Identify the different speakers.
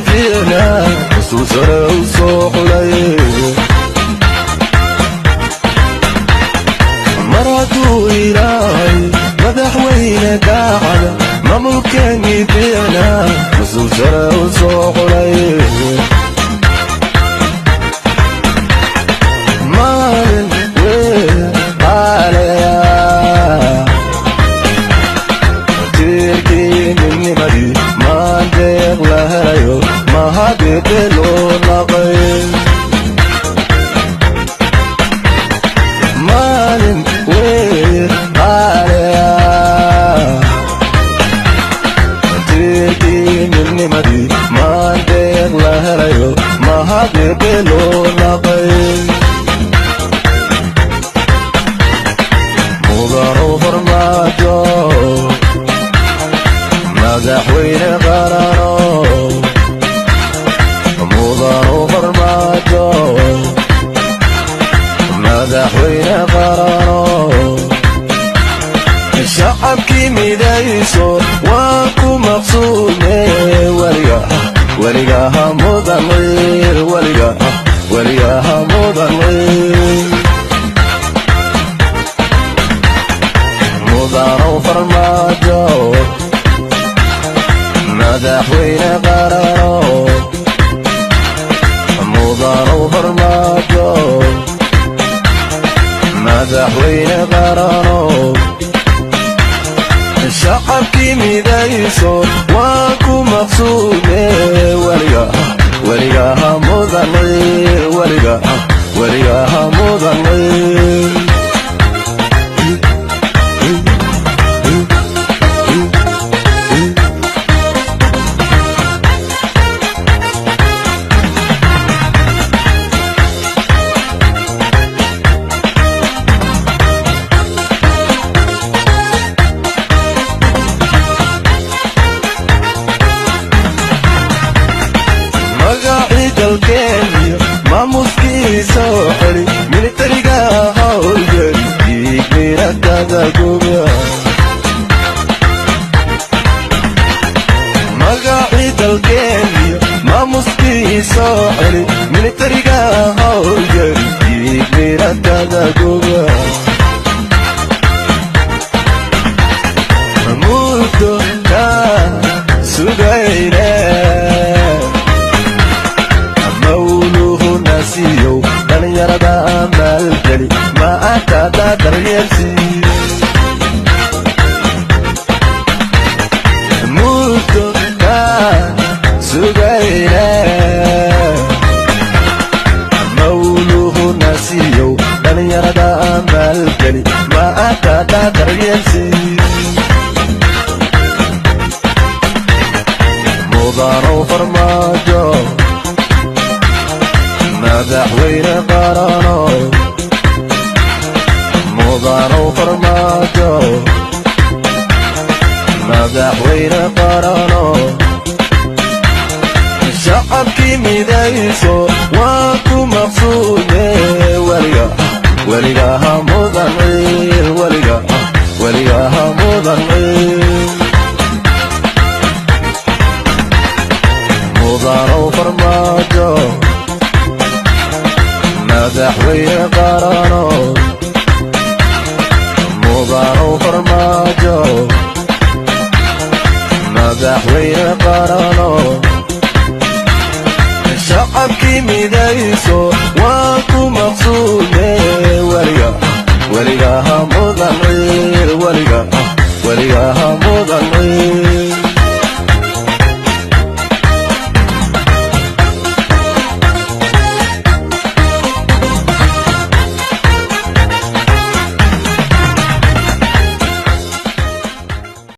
Speaker 1: fiicna mas-uul sare u soo xulay mar hadduu ilaahay madaxweyne daacada maamulkeennii fiicna mas-uul sare u soo xulay maalin weyn qaaleya tiirkii midnimadii maandeeq la helayo mahadebe loo naqay maalin weyn qaaleya tiirkii midnimadii maandeeq la helayo mahadebe loo naqay mudanu farmaajo madaxweyne qarano mudanu farmaajo madaxweyne qarano shacabkii midayso waa ku maqsuude weliga weligaha mudan ciir weliga weligaha mudan ciir mudanu farmaajo madaxweyne qarano mudanu farmaajo madaxweyne qarano shacabkii midayso waa ku maqsuude weliga weligaha mudan ciir weliga weligaha mudan ciir magacii dalkeeniyo maamuskiisa oo xeli militariga howlgel dhiigmiradada guba magacii dalkeeniyo maamuskiisa oo xeli militariga howlgel dhiigmiradada guba muddo ka sugayne mawluhu nasiyow dhalinyarada maalgeli ma antada daryeelsi muddo ka sugayne mawluhu nasiyow dhalinyarada maalgeli ma antada daryeelsi mudanu farmaajo madaxweyne qarano mudanu farmaajo madaxweyne qarano shacabkii midayso waa ku maqsuude weliga weligaha mudan ciir weliga weligaha mudan ciir mudanu farmaajo madaxweyne qarano mudanu farmaajo madaxweyne qarano.